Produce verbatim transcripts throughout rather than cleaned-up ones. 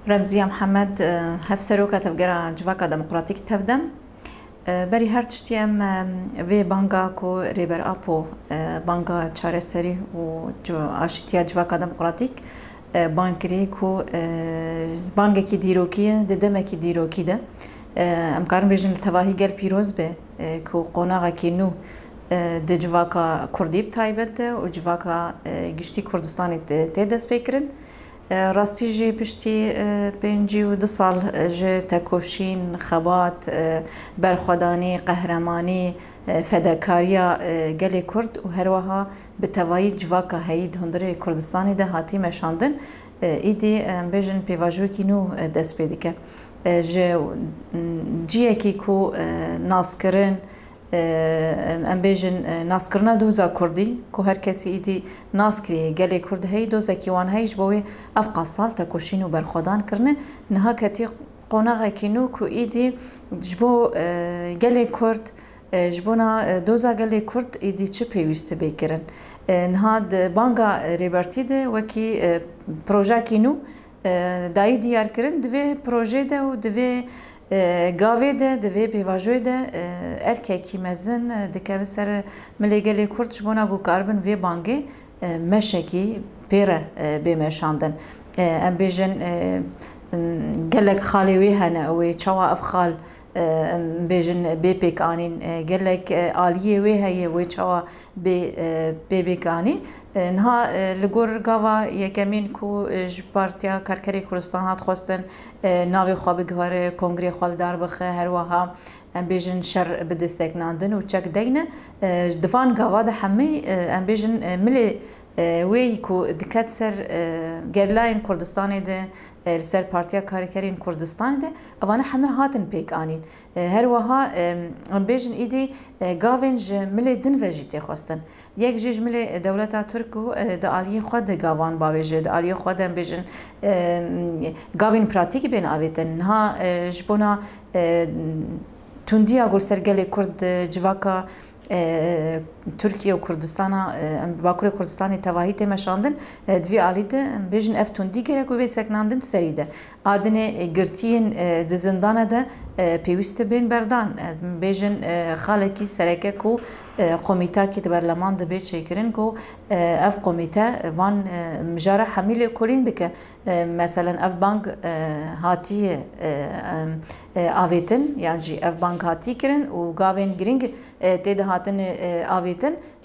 Remziya Mihemed, e, Hevseroka Tevgera Civaka Demokratîk, Tevdem. E, berî her tiştî em, e, vê banga ku Rêber Apo, e, banga çareserî û ci-, aşîtiya Civaka Demokratîk, e, bang kirî ku, e, bangekî dîrokî ye, di demekî dîrokî de. E, em karin bêjin li tevahî gel pîroz be, e, ku qonaxekî nû, e, di civaka Kurdî bi taybet de û civaka, e, giştî Kurdistanê tê, tê destpêkirin. E, rastî jî piştî, e, pêncî û du sal, e, ji tekoşîn, xebat, e, berxwedanî, qehremanî, e, fedakariya, e, gelê Kurd û herweha bi tevayî civaka heyî di hundirê Kurdistanê de hatî meşandin, e, îdî, e, em bêjin pêvajoyekî nû, e, dest pê dike. E, ji, m, ciyekî ku, e, naskirin, e, em, em bêjin, e, naskirina doza Kurdî, ku her kesî îdî nas kirî, gelê Kurd heyî, dozekî wan heyî, ji bo wê ev qas sal tekoşîn û berxwedan kirine, niha ketî qonaxekî nû ku îdî ji bo, e, gelê Kurd, e, ji bona, e, doza gelê Kurd îdî çi pêwîst bê kirin. E, niha di banga rêbertî de wekî, e, projekî nû, e, dayî diyar kirin, di vê projê de û di vê, e, gavê de, di vê pêvajoyê de, e, erkekî mezin, e, dikeve ser milê gelê Kurd ji bona ku karibin vê bangê, e, meşekî pê re, e, bê meşandin. E, em bêjin, e, m, gelek xalê wê hene, wê çawa ev xal, e, em bêjin bê pêk anîn, e, gelek, e, aliyê wê heye, wê çawa bê, e, pê bêk anî. E, niha, e, li gor gava yekemîn ku, e, ji Partiya Karkerê Kurdistan hat xwestin, e, navê xwe biguhere, kongrê xwe li dar bixe, her wiha, em bêjin şer bide seknandin û çek deyne. E, di van gava de hemî, e, em bêjin, e, milê, e, wê ku diket ser, e, gerîlayên Kurdistanê de, e, li ser Partiya Karkerên Kurdistanê de, evane heme hatin pêk anîn. E, her wiha, e, em bêjin îdî, e, gavên ji milê din ve jî tê xwestin. Yek jî ji milê dewleta Tirk û, e, di aliyê xwe de gavan bavêje, di aliyê xwe de em bêjin, e, gavên pratîkî bên avêtin. Niha, e, ji bona, e, tundiya ku li ser gelê Kurd, e, civaka, e, Tirkiye û Kurdistana, e, em, Bakurê Kurdistanê tevahî tê meşandin, e, di vî alî de em bêjin ev tundî gerek wê bê seknandin serî de. A dinê, e, girtiyên, e, di zindana de, e, pêwîst bên berdan. E, bêjin, e, xalekî sereke ku, e, komîtakî di berleman de bê çêkirin ku, e, ev komîte van, e, mijara hemî lêkolîn bike. E, meselen ev bang, e, hatiye, e, em, e, avêtin, yan jî ev bang hatî kirin û gavên girîng, e, tê de hatin, e, avêtin.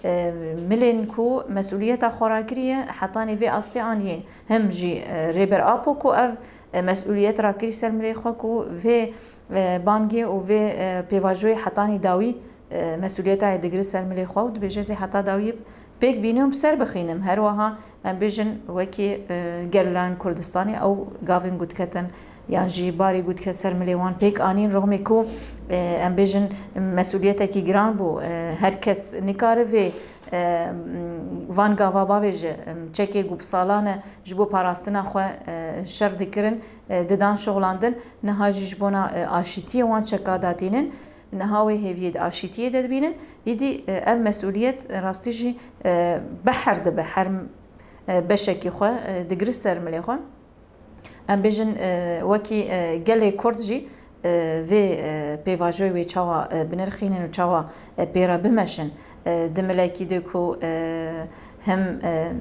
E, milên ku mesûliyeta xwe rakiriye, hetanî vê astê aniye. Hem jî, e, Rêber Apo ku ev, e, mesûliyet rakirî ser milê xwe ku vê, e, bangê û vê, e, pêvajoyê hetanî dawî, e, mesûliyeta wê digire ser milê xwe û dibêje ez ê heta dawiyê pêk bînim û bi ser bixînim. Her wiha em bêjin wekî, e, gerîlayên Kurdistanê ew gavên ku diketin yan jî barî ku diket ser milê wan pêk anîn, rixmê ku, e, em bêjin mesûliyetekî giran bû. E, her kes nikare vê, e, van gava bavêje. Em, çekê ku bi salan e ji bo parastina xwe, e, şer dikirin, e, didan şixulandin, niha jî ji bona, e, aşîtiyê wan çeka datînin. Niha wê hêviyê di aşîtiyê de dibînin. Îdî, e, ev mesûliyet, e, rastî jî, e, beher dibe, her, e, beşekî xwe, e, digire ser milê xwe. Em bêjin, e, wekî, e, gelê Kurd jî, e, vê, e, pêvajoyê wê çawa, e, binirxînin û çawa, e, pê re bimeşin. E, di milekî de ku, e, hem, e,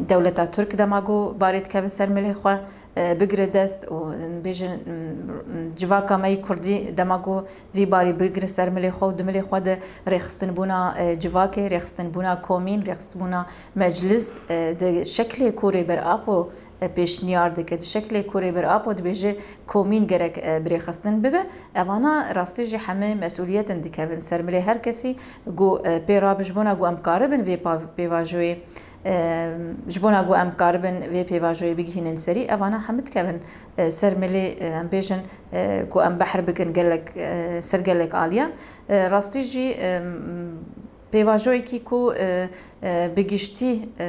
dewleta Tirk dema ku barê dikeve ser milê xwe, e, bigire dest û, e, bêjin, m, civaka me yî Kurdî dema ku vî barî bigire ser milê xwe û di milê xwe de rêxistinbûna, e, civakê, rêxistinbûna komîn, rêxistinbûna meclis, e, di şeklê ku Rêber Apo, e, pêşniyar dike, di şeklê ku Rêber Apo dibêje komîn gerek, e, birêxistin bibe, evana rastî jî heme mesûliyetin dikevin ser milê her kesî ku, e, pê rabe ji bona ku em karibin vê pa-, pêvajoyê, e, ji bona ku em karibin vê pêvajoyê bigihînin serî, evana hemî dikevin, e, ser milê, e, em bêjin, e, ku em behr bikin gelek, e, ser gelek aliyan. E, rastî jî, e, pêvajoyekî ku, e, e, bi giştî, e,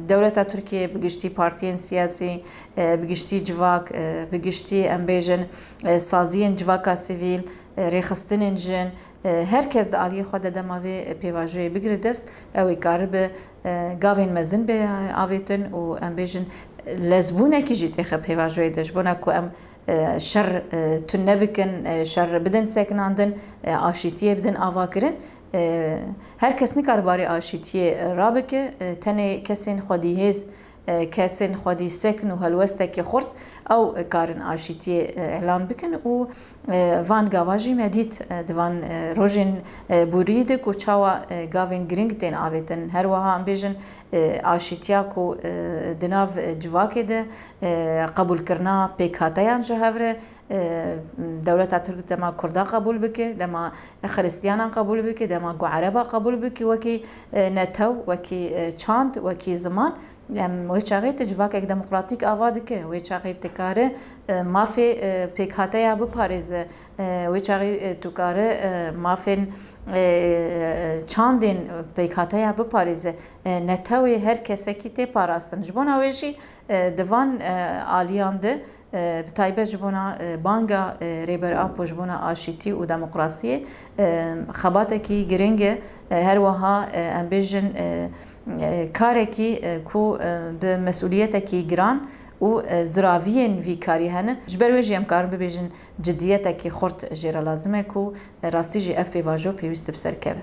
dewleta Tirkiyê, bi giştî partiyên siyasî, e, bi giştî civak, e, bi giştî em bêjin, e, saziyên civaka sivîl, e, rêxistinên jin, e, her kes di aliyê xwe de dema vê pêvajoyê bigire dest, ew ê karibe, e, gavên mezin bê avêtin û em bêjin, Lezbûnekî jî têxe pêvajoyê de ji bona ku em, e, şer, e, tune bikin, e, şer bidin sekinandin, e, aşîtiyê bidin avakirin. E, her kes nikare barê aşîtiyê, e, rabike, e, tenê kesên xwedî hêz, e, kesên xwedî sekin û helwestekî xurt ew karin aşîtiyê, e, îlan bikin û, e, van gava jî me dît, e, di van, e, rojên, e, borî de ku çawa, e, gavên giring tên avêtin. Her wiha em bêjin, e, aşîtiya ku, e, di nav, e, civakê de, e, qebûlkirina pêkhateyan ji hev re, e, dewleta Tirk dema Kurda qebûl bike, dema Xiristiyanan qebûl bike, dema ku Ereba qebûl bike, wekî, e, netew, wekî, e, çand, wekî ziman, em wê çaxê tu civakek demokratîk ava dike, wê çaxê tu kare, e, mafê, e, pêkhateya biparêze, e, wê çaxê, e, tu kare, e, mafên, e, çandên pêkhateya biparêze, e, netewê her kesekî tê parastin. Ji bona wê jî, e, di van, e, aliyan de, e, bi taybet ji bona, e, banga, e, Rêber Apo ji bona aşîtî û demokrasiyê, e, xebatekî giring e. E, her wiha, e, em bêjin, e, e, karekî, e, ku, e, bi mesûliyetekî giran û, e, ziraviyên vî karî hene. Ji ber wê jî em karin bibêjin cidiyetekî xurt jê re lazim e ku, e, rastî jî ev pêvajo pêwîst bi ser keve.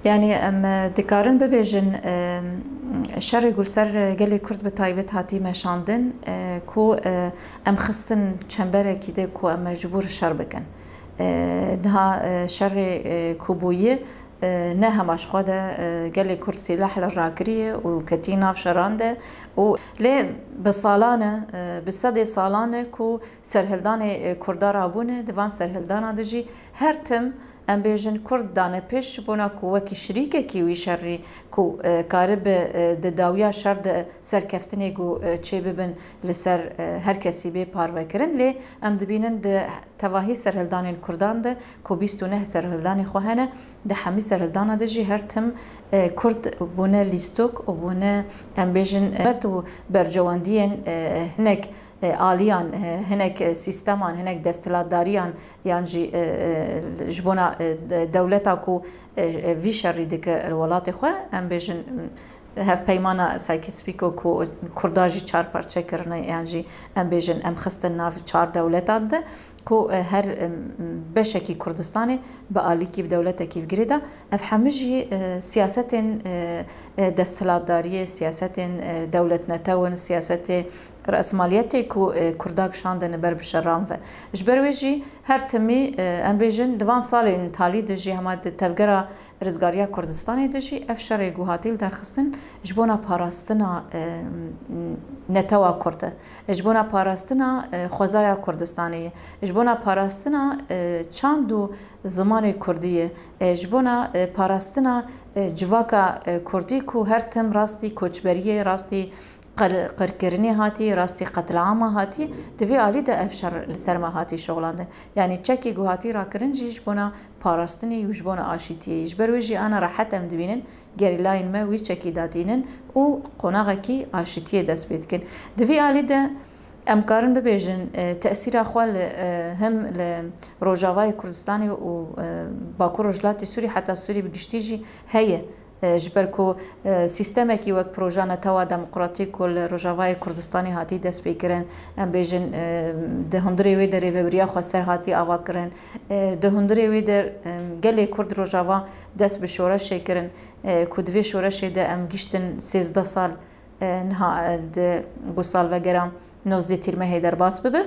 Yanî em, e, dikarin bibêjin, e, şerê ku li ser gelê Kurd bi taybet hatî meşandin, e, ku, e, em xistin çemberekî de ku em mecbûr şer bikin. E, niha, e, şerê, e, ku bûyî, e, ne hema ji xwe de, e, gelê Kurd sîleh li rakiriye û ketî nav şeran de û lê bi salan e, e, bi sedê salan e ku serhildanê, e, Kurda rabûne, di van serhildana de jî her tim, em bêjin, Kurd dane pêş ji bona ku wekî şirîkekî wî şerî ku, e, karibe, e, di dawiya şer de serkeftinê ku, e, çêbibin li ser, e, her kesî bê parvekirin. Lê em dibînin di tevahî serhildanên Kurdan de ku bîst û neh serhildanê xwe hene, di hemî serhildana de jî her tim, e, Kurd bûne lîstok û bûne, em bêjin, e, û bercewendiyên, e, hinek, e, aliyan, e, hinek, e, sîsteman, hinek desthilatdariyan yan jî, e, e, ji bona, e, de-, dewleta ku, e, e, vî şerî dike li welatê xwe, em bêjin, Hevpeymana Sykes-Picot ku Kurda jî çar parçe kirine, yan jî em bêjin em xistin nav çar dewletan de ku, e, her, e, beşekî Kurdistanê bi alîkî, bi dewletekî bi girê de. Ev hemû jî, e, siyasetên, e, e, desthilatdariyê, siyasetên, e, dewletnetew in, siyasetê resmaliyetê ku, e, Kurda kişandine ber bi şeran ve. Ji ber wê jî her timî, e, em bêjin di van salên talî de jî hema di tevgera Rizgariya Kurdistanê de jî ev şerê ku hatî li derxistin ji bona parastina, e, netewa Kurd e, ji bona parastina, e, xwezaya Kurdistanê ye, ji bona parastina, e, çand û zimanê Kurdî ye, e, ji bona, e, parastina, e, civaka, e, Kurdî ku her tim rastî koçberiyê, rastî qir-, qirkirinê hatî, rastî qetlama hatî, di vê alî de ev şer li ser me hatî şoxlandin. Yanî çekê ku hatî rakirin jî ji bona parastinê û ji bona aşîtiyê ye. Ji ber wê jî ana rehet em dibînin gerîlayên me wî çekî datînin û qonaxekî aşîtiyê dest pê dikin. Di vî alî de em karin bibêjin, e, tesîra xwe li, e, him li Rojavayê Kurdistanê û, e, Bakur Rojhilatê Sûrî heta Sûrî bi giştî jî heye. E, ji ber ku, e, sîstemekî wek Proja Netewa Demokratîk ku li Rojavayê Kurdistanê hatî destpêkirin, em bêjin, e, di hundirê wê de rêvebiriya xweser hatî avakirin. E, di hundirê wê de, e, gelê Kurd Rojava dest bi şoreşê kirin, e, ku di vê şoreşê de em giştin sêzdeh sal, e, niha, e, di, ku salvegera nozdeh Tîrmehê derbas bibe.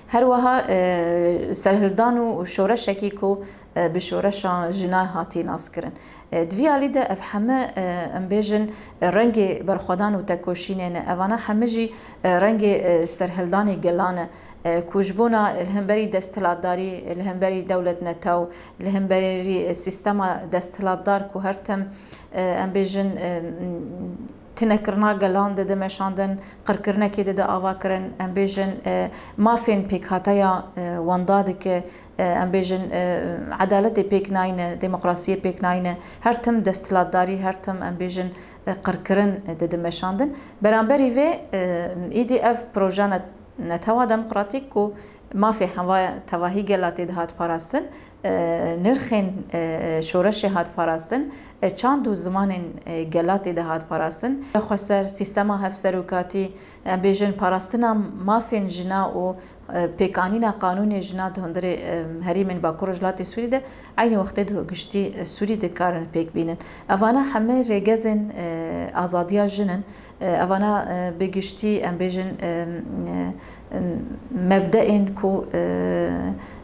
Her wiha, e, serhildan û şoreşekî ku, e, bi şoreşa jina hatî naskirin. E, di vî alî de ev heme, e, em bêjin, e, rengê berxwedan û tekoşînê ne. Evana heme jî, e, rengê, e, serhildanê gelan e, e, ku ji bona li hemberî desthilatdarî, li hemberî dewletnetew, li hemberî, e, sîstema desthilatdar ku her tim, e, em bêjin, e, tinekirina gelan dide meşandin, qirkirinekê dide avakirin, em bêjin, e, mafên pêkhateya, e, wenda dike, e, em bêjin, e, edaletê pêk nayne, demokrasiyê pêk nayne, her tim desthilatdarî, her tim em bêjin, e, qirkirin, e, dide meşandin. Beramberî vê, e, îdî ev proje ne-, netewa demokratîk ku mafê hemvaya tevahî gela tê dihat parastin, E, nirxên, e, şoreşê hat parastin, e, çand û zimanên, e, gela tê de hat parastin. Xweser, sîstema hevserokatî, em bêjin parastina mafên jina û, e, pêkanîna qanûnê jina di hundirê, e, herêmên Bakur Rojhilatê Sûrî de, eynî wextê di giştî, e, Sûrî dikarin pêk bînin. Evana hemê rêgezên, e, azadiya jin in. E, evana, e, bi giştî em bêjin, e, e, mebdeên ku, e,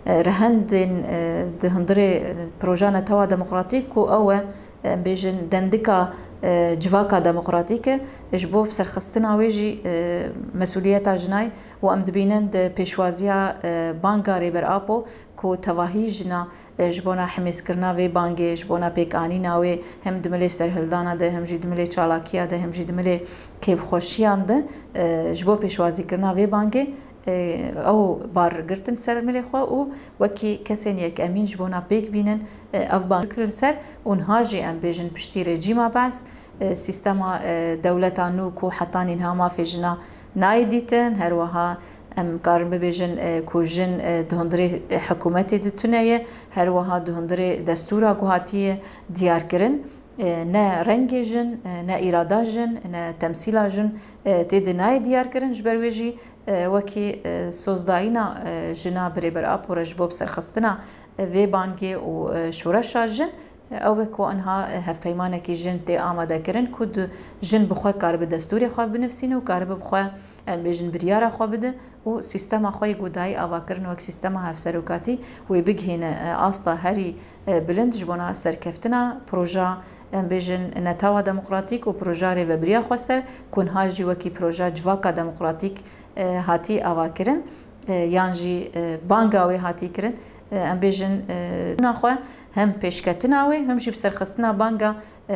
e, rehendên, e, di hundirê proja netewa demokratîk ku ew e, em bêjin dendika, e, civaka demokratîk e, ji bo serxistina wê jî, e, mesûliyeta jinayê û em dibînin di pêşwaziya, e, banga Rêber Apo ku tevahî jina, e, ji bona hemêzkirina vê bangê, ji bona pêkanîna wê hem di milê serhildana de, hem jî di milê çalakiya de, hem jî di milê kêfxweşiyan de, e, ji bo pêşwazîkirina vê bangê, e, ew bar girtin ser milê xwe û wekî kesên yekemîn ji bona pêk bînin, e, ev bang kirin ser û niha jî em bêjin piştî rejîma Be's, e, sîstema, e, dewleta nû ku hetanî niha mafê jina nayê dîtin, her wiha em karin bibêjin, e, ku jin, e, di hundirê, e, hikûmetê de tune ye, her wiha di hundirê destûra ku hatiye diyarkirin, e, ne rengê jin, e, ne îrada jin, ne temsîla jin, e, tê de nayê diyarkirin. Ji ber wê jî, e, wekî, e, sozdayîna, e, jina bi Rêber Apo re ji bo bi serxistina, e, vê bangê û, e, şoreşa jin, e, ew e ku anha, e, hevpeymanekî jin tê amadekirin ku di, jin bi xwe karibe destûrê xwe binivîsîne û karibe bi xwe, em bêjin, biryara xwe bide û sîstema xwe yê ku dayî avakirin wek sîstema hevserokatî wê bigihîne, e, asta herî, e, bilind ji bona serkeftina proja, em bêjin, netewa demokratîk û proja rêvebiriya xweser ku niha jî wekî proja civaka demokratîk, e, hatî avakirin, e, yan jî, e, banga wê hatî kirin. E, em bêjin, e, naxwe hem pêşketina wê, hem jî bi serxistina banga, e,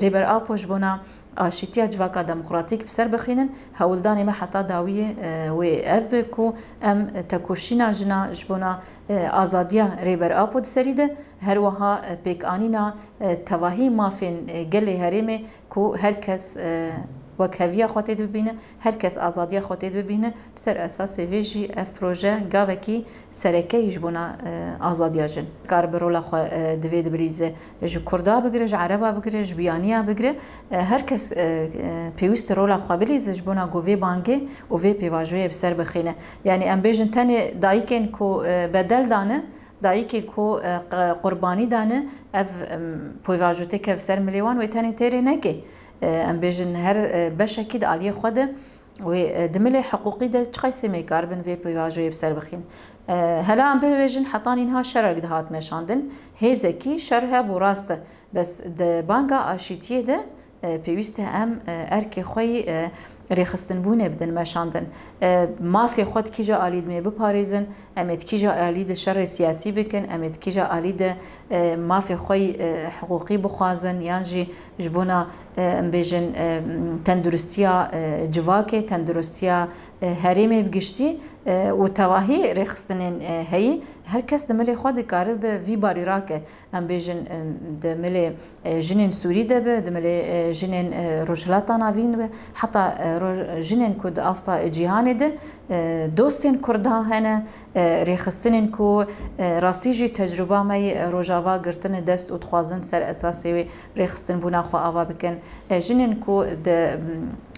Rêber Apo ji bona aşîtiya civaka demokratîk bi ser bixînin. Hewldanê me heta dawiyê, e, wê ev be ku em tekoşîna jina ji bona, e, azadiya Rêber Apo di serî de, her wiha, e, pêkanîna, e, tevahî mafên, e, gelê herêmê ku her kes, e, wekheviya xwe tê dibîne, her kes azadiya xwe tê dibîne. Li ser esasê vê jî ev proje gavekî sereke yî ji bona, e, azadiya jin. Kar bi rola xwe, e, divê dibilîze. Ji Kurda bigire, ji Ereba bigire, ji biyaniya bigire, e, her kes, e, e, pêwîst e rola xwe bilîze ji bona ku vê bangê û vê pêvajoyê bi ser bixîne. Yanî em bêjin tenê dayikên ku, e, bedel dane, dayikê ku, e, q-, qurbanî dane, ev, em, pêvajo têkeve ser milê wan, wê tenê têrê neke. E, em bêjin her, e, beşekî di aliyê xwe de wê, e, di milê hiqûqî de çiqasî em ê karibin vê pêvajoyê bi ser bixîn. E, hela em bibêjin hetanî niha şerek dihat meşandin. Hêzekî şer hebû, rast e. Bes di banga aşîtiyê de, e, pêwîst e em, e, erkê xwe yî, e, rêxistinbûnê bidin meşandin. E, mafê xwe di kîja alî dimê biparêzin, em ê di kîja alî de şerê siyasî bikin, em ê di kîja alî de, e, mafê xwe yî, e, hiqûqî bixwazin, yan jî ji bona, e, em bêjin, e, tenduristiya, e, civakê, tenduristiya, e, herêmê bi giştî, e, û tevahî rêxistinên, e, heyî, her kes di milê xwe dikare bi vî barî rake. Em bêjin, e, di milê, e, jinên Sûrî de be, di milê, e, jinên, e, Rojhilata Navîn be, heta, e, roj-, jinên ku di asta, e, cîhanê de, e, dostên Kurda hene, e, rêxistinên ku, e, rastî jî tecrûba me yê, e, Rojava girtine dest û dixwazin ser esasê wê rêxistinbûna xwe ava bikin. E, jinên ku di,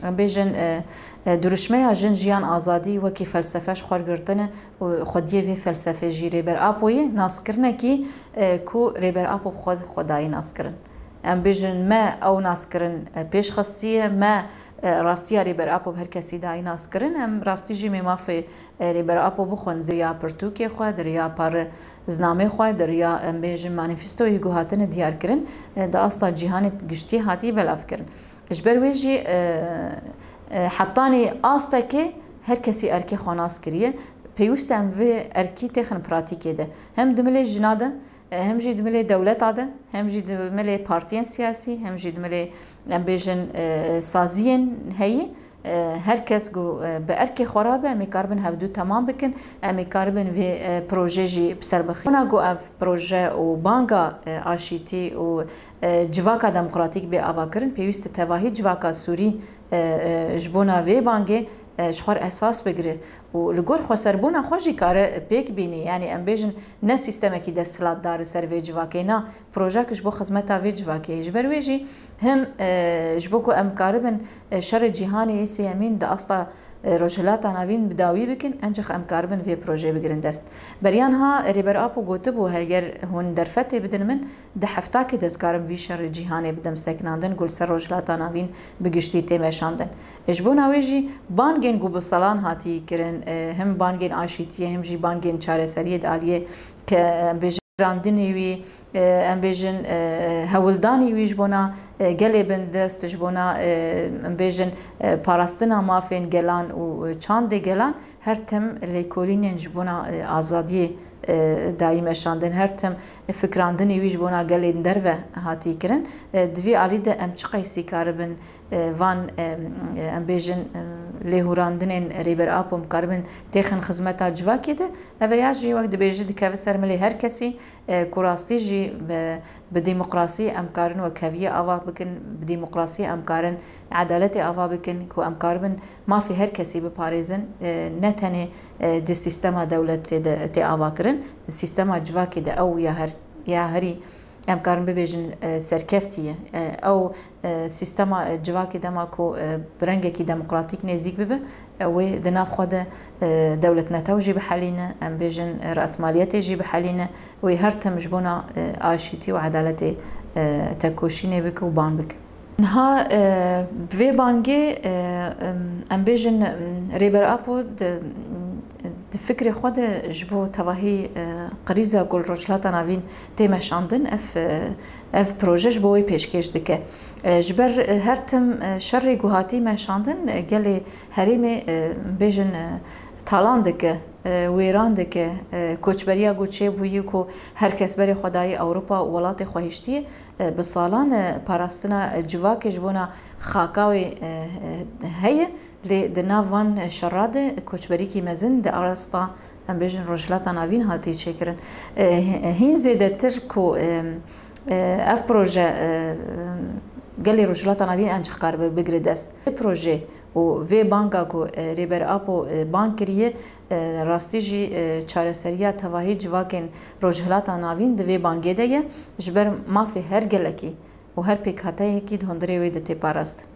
em bêjin, e, e, duruşmeya jin, jiyan, azadî wekî felsefe ji xwe girtine û xwediyê vê felsefê jî Rêber Apoyê naskirinekî, e, ku Rêber Apo bi xwe, xwe dayî naskirin. Em bêjin me ew naskirin, e, pêş xistiye, me, e, rastiya Rêber Apo bi her kesî dayî naskirin. Em rastî jî mê mafê, e, Rêber Apo bixwin, di riya pirtûkê xwe, di riya parêznamê xwe, di riya, em bêjin, manîfestoyê ku hatine diyarkirin, e, di asta cîhanê giştî hatî belavkirin. Ji ber wê jî, e, e, hetanî astekê her kesî erkê xwe nas kiriye. Pêwîst e em vê erkî têxin pratîkê de. Hem di milê jina de, e, hem jî di milê dewleta de, hem jî di milê partiyên siyasî, hem jî di milê, em bêjin, e, saziyên heyî, e, her kes ku, e, bi erkê xwe rabe, em ê karibin hevdû temam bikin, em ê karibin vê, e, proje jî bi ser bixin. Ona ku ev proje û banga, e, aşîtî û, e, civaka demokratîk bê avakirin, pêwîst e tevahî civaka Sûrî, e, e, ji bona vê bangê, e, ji xwe re esas bigire û li gor xweserbûna xwe jî kare pêk bînî. Yanî em bêjin ne sîstemekî desthilatdar li ser vê civakê, na projek ji bo xizmeta vê civakê ye. Ji ber wê jî him, e, ji bo ku em karibin, e, şerê cîhanê yê sêyemîn di asta, e, Rojhilata Navîn bi dawî bikin, encax em karibin vê projeyê bigirin dest. Beriya niha Rêber Apo gotibû, heger hûn derfetê bidin min, di heftakê de ez karim vî şerê cîhanê bidim sekinandin ku li ser Rojhilata Navîn bi giştî tê meşandin. Ji bona wê jî bangên ku bi salan hatî kirin, e, him bangên aşîtiyê, him jî bangên çareseriyê di aliyê ke, em bêjin, randinê wî, e, em bêjin, e, hewldanî wî ji bona, e, gelê bindest, ji bona, e, em bêjin, e, parastina mafên gelan û, e, çandê gelan, her tim lêkolînên ji bona, e, azadiyê, e, dayî meşandin, her tim fikrandinê wî ji bona gelên derve hatî kirin. E, di vî alî de em çi qeysî karibin, e, van, e, em bêjin, e, lêhûrandinên Rêber Apo em karibin têxin xizmeta civakê de? Ev ya jî wek dibêjî dikeve ser milê her kesî, e, ku rastî jî bi, bi demokrasî em karin wekheviyê ava bikin, bi demokrasî em karin edaletê ava bikin, ku em karibin mafê her kesî biparêzin, e, ne tenê, e, di sîstema dewletê de tê ava kirin, di sîstema civakê de ew ya her, ya herî em karin bibêjin, e, serkeftî ye. E, ew, e, sîstema, e, civakê dema ku, e, bi rengekî demokratîk nêzîk bibe, e, wê di nav xwe de, e, dewletnetew jî bihelîne, em bêjin, e, resmaliyetê jî bihelîne, wê her tim ji bona, e, aşîtî û edaletê, e, tekoşînê bike û ban bike. Niha, e, bi vê bangê, e, em, em bêjin, em, Rêber Apo di, di fikrê xwe de ji bo tevahî, e, krîza ku li Rojhilata Navîn tê meşandin, ev, e, ev proje ji bo wê pêşkêş dike. E, ji ber, e, her tim, e, şerê ku hatî meşandin, e, gelê herêmê, e, bêjin, e, talan dike, e, wêran dike, e, koçberiya ku çêbûyî ku her kes berê xwe dayî Ewropa û welatê xwe hiştiyê, e, bi salan, e, parastina, e, civakê ji bona xaka wê, e, e, heye. Lê di nav van şera de koçberîkî mezin di arasta, em bêjin, Rojhilata Navîn hatiye çêkirin. E, hîn zêdetir ku, e, e, ev proje, e, gelê Rojhilata Navîn encax karibe bigire dest. Vê proje û vê banga ku, e, Rêber Apo, e, bang kiriye, e, rastî jî, e, çareseriya tevahî civakên Rojhilata Navîn di vê bangê de ye. Ji ber mafê her gelekî û her pêkhateyekî di hundirê wê de tê parastin.